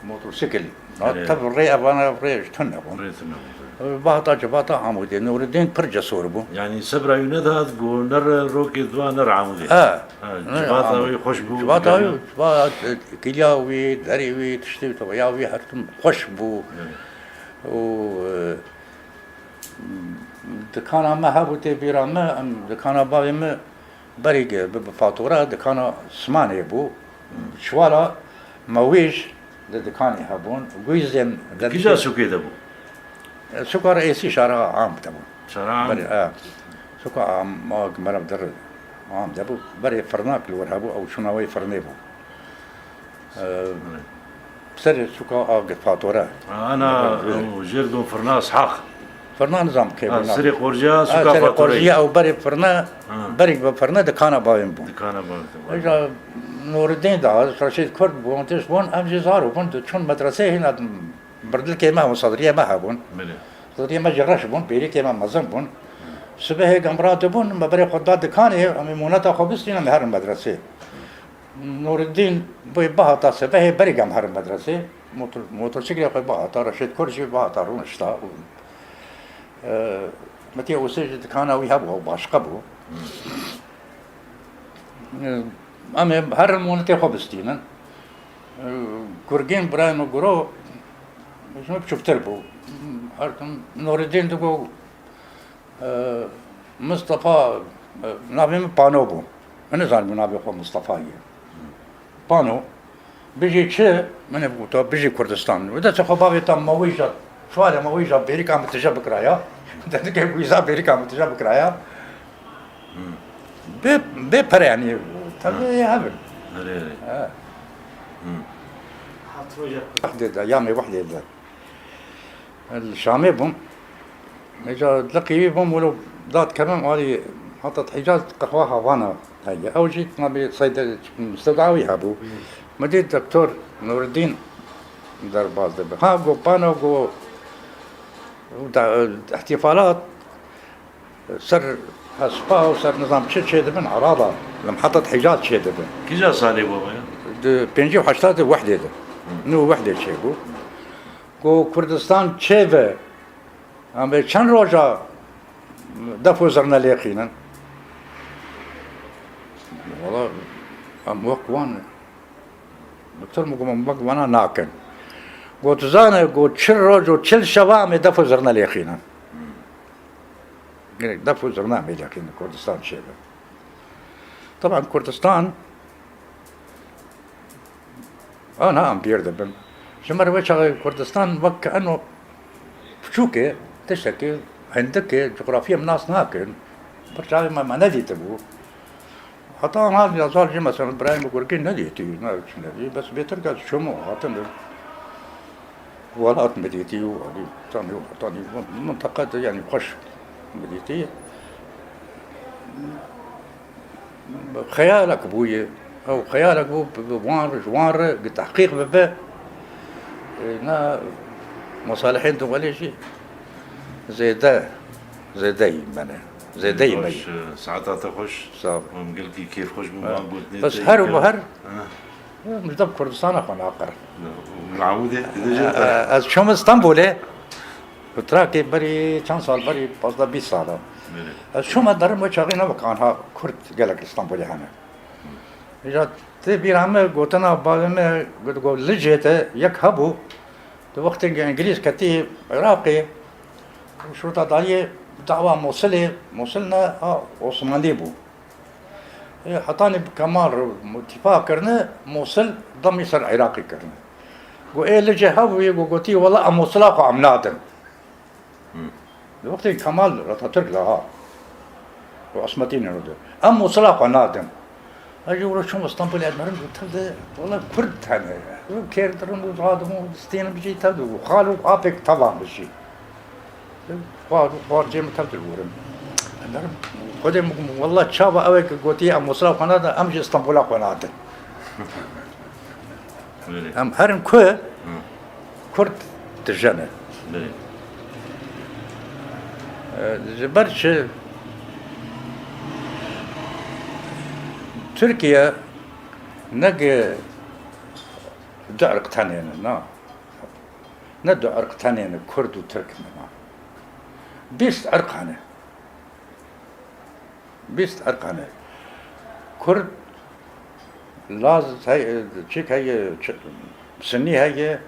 Motorsikl. Erê. Tev rê evana rê ji tune bûn. Rê tune bûn. Bahta civata Amûdê. Nûreddîn pir cesur bû. Yanî sebra wî nedat ku ne re rokê dua ne re Amûdê. Ha. Ha, ne civata Amûd-, wî xweş bû, civata wî, geliya. Civata, e, kiliya wî, derê wî, tiştê wî, tebeya wî her tim xweş bû. Evet. Û, e, dikana me hebû tê bîra me, em dikana bavê me berî ge-, bi, bi fatura dikana Simanê bû. Çiwala Mewîj di dikanê hebûn. Guîzên Di kîja sûkê de bû? Sûka Reîsî şara Am de bû. Şara Am. Berê, e, sûka Am, a, merav dir Am de bû. Berê firnak li wir hebû, ew çûna wê firnê bû. E, Evet. Serê sûka a ge-, fatore. Ana, Evet. Ew jêr don firna Ishaq. Firna nizam kê Ha, bûna. Serê Qorciya Ha, sûka serê fatoreyê. Qorciya ew berê firne, Ha. Berî bi firne dikana bavên bûn. Dikana bavên bûn. Îja Nûreddîn da, Reşîd Kurd bûn, tişt bûn, em jî zaro bûn, di çûn medresê hîna birdilkê me hebûn, sedriyê me hebûn. Belê. Sedriyê me jî reş bûn, pêrîkê me mezin bûn. Sibehê gem radibûn, me berê xwe da dikanê, em ê moneta xwe bistînin, em ê herin medresê. Nûreddîn bê bihata sibehê berî gem herin medresê. Motor-, motorsiklê xwe bihata, Reşîd Kurd jî bihata rûnişta. Û, e, Metî Ûsê jî dikana wî hebû, ew başqe bû. Em ê herin monetê xwe bistînin. Gurgên birayê min Guro ji min biçûktir bû. Her tim Nûreddîn digot, e, Mistefa, e, navê min Pano bû. Min nizanibû navê xwe Mistefa ye. Pano. Bijî çi? Min ê bigota, bijî Kurdistan. Û destê xwe bavêta Mewîja, çwarê Mewîja bêrîka min tije bikiraya. Dedikê Guîza bêrîka min tije bikiraya. Hmm. Bê, bê pere, yanî, tevlê Hmm. Hevin. Erê, erê. He. Hmm. Wehdê de, yamê Wehdê de. Li Şamê bûm. Mêja liqî wî bûm, wilo dat kevim alî heta Hicaz qehweha vana heye. Ew jî navê Seyd Misteda wî hebû. Hmm. Min dît Doktor Nûreddîn derbaz dibe. Ha, go pano, go da, îhtîfalat ser hespa û ser nizam çi çêdibin, Arada, li Mihetet Hicaz çêdibin. Kîja salê bû ya? Di pêncî û heşta di Wehdê de. Hı. Nû Wehdê çêbû. Ku Kurdistan çêve, em ê çend roja def û zirne lêqînin. Wala, em wek wan, doktor min got, em wek wana nakin. Got, tu zane, got, çil roj û çil şeva em ê def û zirne lêqînin. Gerek def û zirna me lêqîn Kurdistan çêbe. Taban Kurdistan, ana em bîr dibin. Ji me re wê çaxê Kurdistan wek eno piçûk e, tiştekê hindik e, cografiyê em nas nakin. Bir çaxê me, me nedîtibû. Heta niha ya zal jî mesela birayê min Gurgîn nedîtî, ne çi nedî, bes bêtir ke çûm û hatim welat min dîtî û alî tanî û tanî minteqe de, yanî xweş min dîtî. Xeyalek bûye, ew xeyalek bû, bi, bi wan re, ji wan re, gi tehqîq bibe. E, na musalihên duwelê jî zêde, zêde yî me ne. Zêde yî me yî. Xweş, e, saeta te xweş. Sağ ol. Em gelkî kêfxweş bûn, ha, van gotinê te. Bes her û her, ha, min ji dev Kurdistana xwe naqir. Li Amûdê, dide jê te. E, ez çûm Stenbolê. Bi trakê berî, çend sal berî, pazdeh bîst sal e. Belê. Ez çûme derim wê çaxê ne wek anha Kurd gelek Stenbolê hene. Îja tê bîra me gotina bavê me, got, got, Licê te yek hebû, di wextên ku Îngilîz ketî Iraqê, şurta dayê dawa Mosilê, Mosil ne, a, Osmanlî bû. Ê, hetanî bi Kemal re îtîfaq kirine, Mosil demî ser Iraqê kirine. Got, ê Licê hebûyê, got, gotî, wela em Mosila xwe em nadin. Hmm. Di wextê Kemal, Atatürk li ha. Û Osmetînê re de. Em Mosila xwe nadin. Ez jî wilo çûm Stenbolê, ez merim got, tev de, wela Kurd hene. Û kêr dirin û radin û stênim jî tev de. Û xal û apêk tevan bi jî. Xwar, xwar cê min tev dilwirim. Em derim, Xwedê min, wela çawa ew ê ku gotiye em Mosila xwe nadin, em jî Stenbola xwe nadin. Belê. Em herin ku Hı. Kurd tije ne. Belê. E, ji ber çi Tirkiye ne gi du irq tenê ne, na. Ne du irq tenê ne, Kurd û Tirk ne, na. Bîst irq hene. Bîst irq hene. Kurd, Laz hey-, çik heye, ç-, Sinnî heye,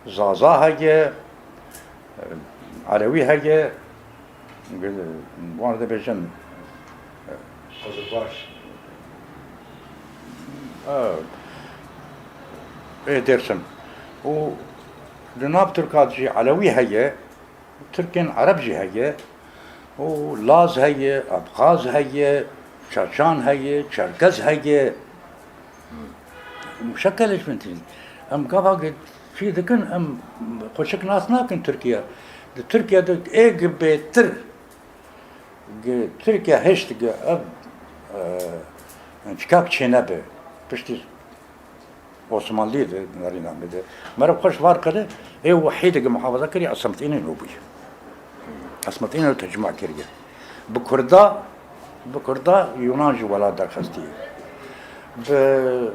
Zaza heye, Elewî heye, wan dibêjin, Azerbaş. Ê Dêrsim. Û di nav Tirka de jî Elewî heye, Tirkên Ereb jî heye, û Laz heye, Abxaz heye, Çeçan heye, Çerkez heye. Muşekkel ji min tînin. Em gava ge-, çi dikin, em xweşik nas nakin Tirkiye. Di Tirkiye de ê gi bêtir, gi Tirkiye hişt gi ev, e, çikak çênebe. Piştî Osmanlî de, nerîna me de. Meriv xweş var kire, ê wehî de gi muhafaza kiriye, Esamtînê nû bûye. Esamtînê nû tecmû kiriye. Bi Kurda, bi Kurda Yunan ji welat derxistî. Bi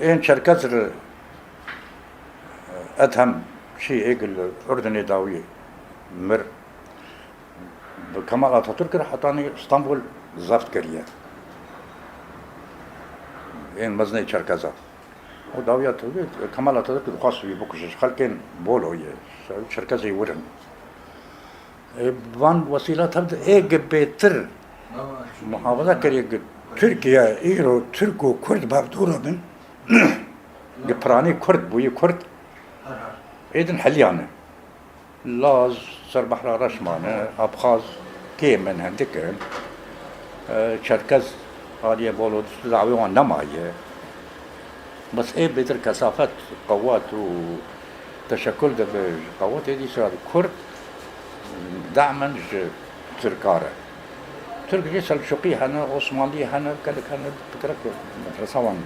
ên Çerkez re Edhem çî êgil Urdunê dawî mir. Bi Kemal Atatürk re hetanî Stenbol zebt kiriye. Ên mezinê Çerkeza. Û dawiya Tirkê, Kemal Atatürk dixwest wî bikuje. Ji xelkên Bolo ye. Çerkezê wir in. Ê, van wesîla tev de ê gi bêtir muhafaza kiriye gi Tirkiye îro Tirk û Kurd bavdûra bin. Gi piranî Kurd bûyî Kurd. Ê din heliyane. Laz, ser behra reş mane, Abxaz kêm in, hindik in. E, Çerkez aliye Bolo dawê wan nemaye. Bes ê bêtir kesafet, qewet û teşekul dibe ji qewetê dîsa Kurd demen ji Tirka re. Tirk jî Selçuqî hene, Osmanlî hene, gelek hene, fikrek medresa wan.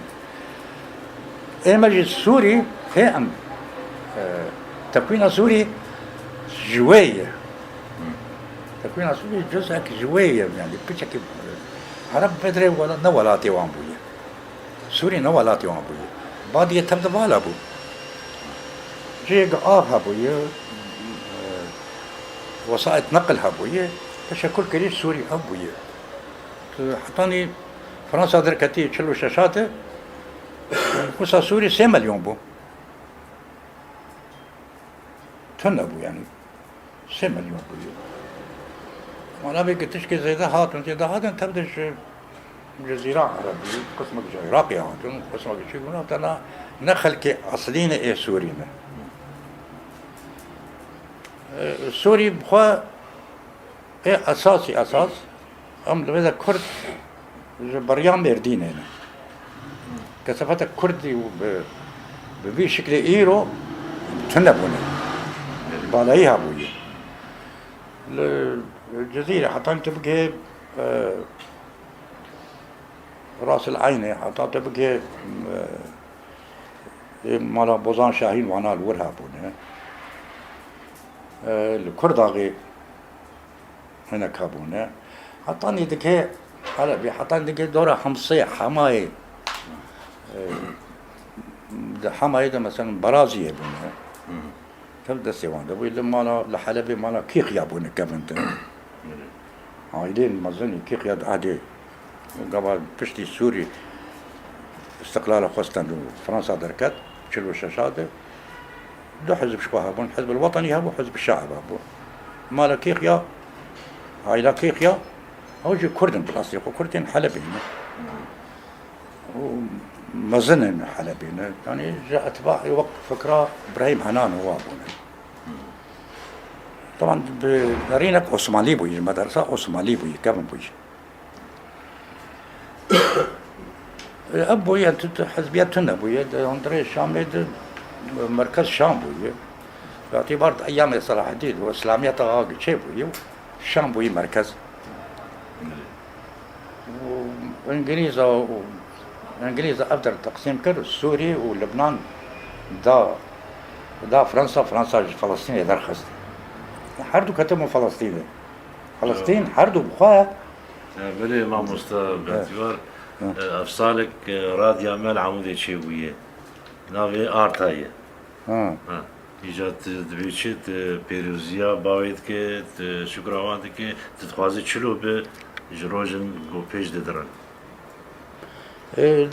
Ê me jî Sûrî hê em, e, tekwîna Sûrî ji wê ye. Tekwîna Sûrî cuzek ji wê ye, yanî piçekî, e, Ereb bedrê wela-, ne welatê wan bûye. Sûrî ne welatê wan bûye. Badiyê tev de vala bû. Cihê gi av hebûye, e, wesait neqil hebûye, teşekul kirî Sûrî ev bûye. Tu hetanî Fransa derketî çil û şeşa de, nifûsa Sûrî sê milyon bû. Tune bû yanî. Sê milyon bûye. Mala vê gi tişkê zêde hatin, zêde hatin tev de ji Cezîra Erebî, qismek ji Iraqê hatin, qismek ji çi bûn, tena ne xelkê eslî ne ê Sûrî ne. E, Sûrî bi xwe ê esasî esas, em li vê de Kurd ji beriya Mêrdînê ne. Kesefeta Kurdî û bi, bi vî şiklê îro tune bûne. Balayî hebûye. Li Cizîrê heta tu bigihê, e, Ras el Eynê, heta tu bigihê, e, ê mala Bozan Şahîn wana li wir hebûne. E, li Kurdaxê hinek hebûne. Hetanî dike, hele bî, hetanî dike dora Hemsê, Hemayê, e, di Hemayê de, mesela, Beraziyê bûne. Tev destê wan de bû. Li mala, li Helebê mala Kîxya bûne kevin de. Aîleyên mezin ê Kîxya di ehdê gava piştî Sûrî îstiqlala xwestin û Fransa derket, çil û şeşa de. Du hizb ji xwe hebûn. Hizb el Wetenî hebû, Hizb Şe'b hebû. Mala Kîxya, aîla Kîxya, ew jî Kurd in, bi rastî xwe Kurd ên Helebê ne. Û mezin in Helebê ne. Yanî ji etbaê wek fikra Îbrahîm Henan û wa bûne. Taban bi derînek Osmanlî bûyî, ji medresa Osmanlî bûyî, kevin bûyî. Ev bûye, tu, tu, hizbiya tune bûye, di hundirê Şamê de merkez Şam bûye. Bi îtîbar di eyamê Selahedîn û Îslamiyeta a giçê bûye û Şam bûye merkez. Û Îngilîza û Îngilîza ev der teqsîm kir, Sûrî û Libnan da, da Fransa, Fransa ji Filistînê derxist. Her du ketibûn Filistînê. Filistîn her du bi xwe. E, belê mamoste Bextîwar, e, ev salek, e, radya me li Amûdê çêbûye. Navê Arta ye. Ha. Ha. Îca tu dibê çi, tu pêroziya bavê dike, tu şukra wan dike, tu dixwazî çilo bi ji rojin ku pêş de dirin? Ê,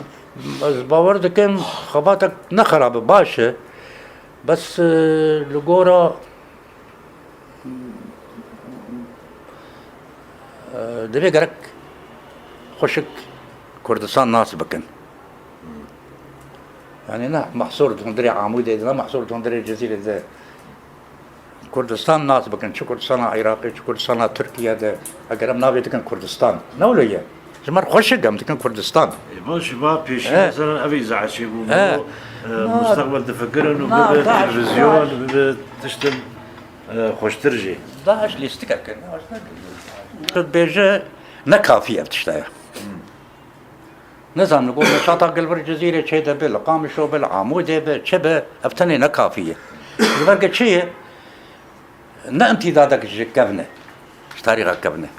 ez bawer dikim xebatek ne xerab e, baş e. Bes, e, li gora, e, divê gerek xweşik Kurdistan nas bikin. Yani ne mahsur di hundirê Amûdê de, ne mahsur di hundirê Cizîrê de. Kurdistan nas bikin, çi Kurdistana Iraqê, çi Kurdistana Tirkiye de, eger em navê dikin Kurdistan. Ne wilo ye? Ji me re xweş e, em dikin Kurdistan. Ê, baş, ba pêşî, he, mesela ev îzahe çêbû, he, e, na, mustaqbel difikirin û na, bibe daş, televizyon, daş, bibe tiştin, e, xweştir jî. Daş lîstikek e, ne, ne. Tu dibêje ne kafî ev tişta ye. Hmm. Nizanim, li gor neşata Gilbir Cizîrê çê de be, li Qamişlo be, li Amûdê be, çi be, ev tenê ne kafî ye. Ji ber ke çi ye? Ne îmtîdadek ji kevn e, ji tarîxa kevn e.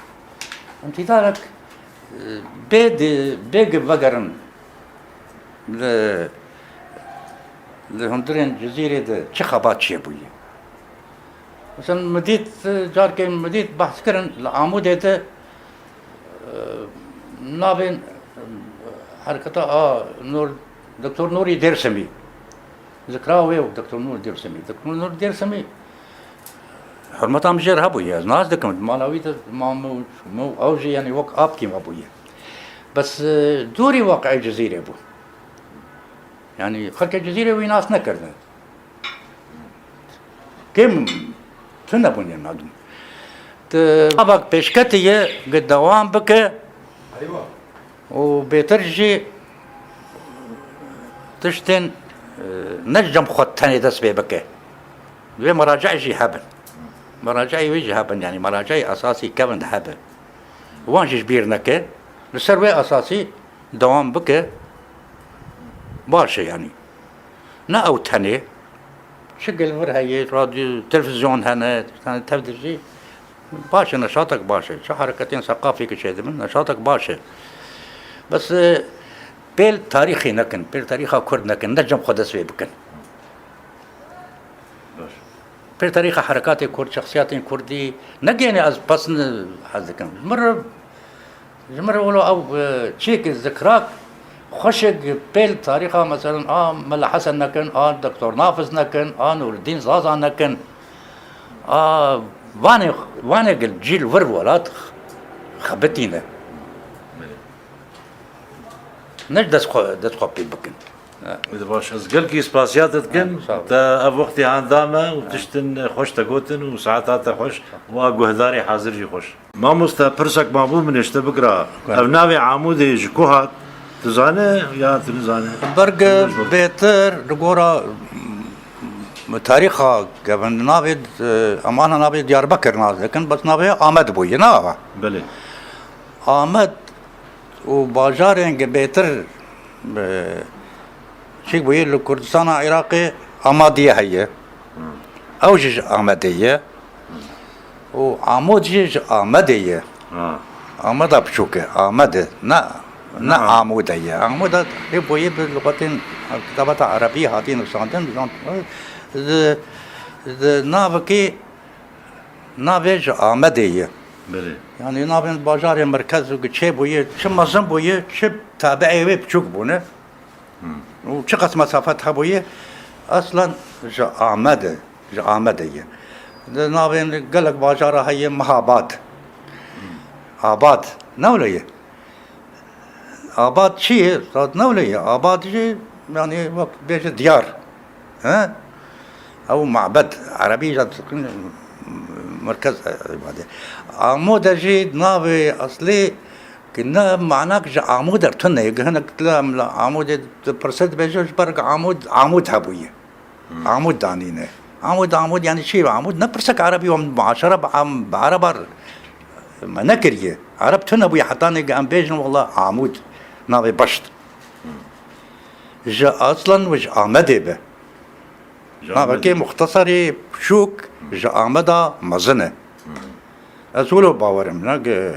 Îmtîdadek, e, bê di, bê gi vegerin li, li hundirên Cizîrê de çi xebat çêbûye. Mesela min dît, carkê min dît behs kirin li Amûdê de, e, navên, e, hereketa a Nur, Doktor Nurî Dêrsimî. Zikra wê û Doktor Nur Dêrsimî. Doktor Nur Dêrsimî hurmeta min jê re hebûye. Ez nas dikim. Mala wî de ma min û, min û ew jî, yanî wek apkî me bûye. Bes, e, dûrî waqiê Cizîrê bû. Yanî xelkê Cizîrê wî nas nekirine. Kêm tune bûn yên nadûn. Tu avak pêşketî ye, gi dewam bike û bêtir jî tiştên, e, ne ji cem xwe tenê dest pê bike. Divê meracaî jî hebin. Meracaî wê jî hebin, yanî meracaî esasî kevin de hebe. Wan jî ji bîr neke, li ser wê esasî dewam bike, baş e yanî. Ne ew tenê, çi Gilvir heye, radyo, televizyon hene, yani tev de jî baş e, neşatek baş e. Çi hereketên seqafî ki çêdibin, neşatek baş e. Bes, e, pêl tarîxê nekin, pêl tarîxa Kurd nekin, ne cem xwe dest pê bikin. Baş. Pêl tarîxa herekatê Kurd, şexsiyatên Kurdî, ne gênê ez pes ne hez dikim. Ji min re, ji min re wilo ew, e, çiyekî zikrak, xweşik pêl tarîxa, meselen, a Mela Hesen nekin, a Doktor Nafiz nekin, a Nûreddîn Zaza nekin, a vanê, vanê gil cîl vir welat xebitîne. Ne dest xwe, dest xwe pê bikin. Ê, baş, ez gelkî spasiya te dikim. Ha, sağ ol. Te ev wextê han da me û, ha, tiştin xweş te gotin û saeta te xweş û a guhdarê hazir jî xweş. Mamoste, pirsek mabû min ê ji te bikira. Belê. Ev navê Amûdê ji ku hat? Tu zane ya tu nizane? Berge bêtir li gora, m, tarîxa kevin navê, e, em ana navê Diyarbekir nas dikin, bes navê Amed bûye, ne ava? Belê. Amed û bajarên ge bêtir, e, çîk bûye li Kurdistana Iraqê Amadiye heye. Hmm. Ew jî ji Amedê ye. Hmm. Û Amûd jî ji Amedê ye. Ha. Ameda biçûk e, Amed e. Ne, ne, ne Amûd e ye. Amûd e, hê bûye bi lixwetên kitabata erebî hatiye nivîsandin, zan-, di, di navekê navê ji Amedê ye. Belê. Yanî navên bajarê merkez û çê bûye, çi mezin bûye, çi tabiê wê biçûk bûne. Hmm. Û çiqas mesafet hebûye, eslen ji Amedê, ji Amedê ye. Di navên gelek bajara heye Mehabad. Hmm. Abad, ne wilo ye? Abad çi ye? Zat ne wilo ye? Abad jî, yanî, wek bêje diyar. He? Ew mabed, erebî jî dikin, merkez, e, îbadê. Amûd e jî navê eslî ki ne manak ji Amûd re tune ye. Hinek li, li Amûdê dipirse dibêje ji ber Amûd, Amûd hebûye. Hmm. Amûd danîne. Amûd, Amûd yani çi? Amûd ne pirsek erebî, em muaşere bi am-, bi ereba re me nekiriye. Ereb tune bûye hetanê em bêjin wela Amûd navê beşt. Hmm. Ji aslan û ji Amedê be. Ji Amedê. Navekê muxtesarê biçûk, hmm, ji Ameda mezin e. Hmm. Ez wilo bawerim, ne ge-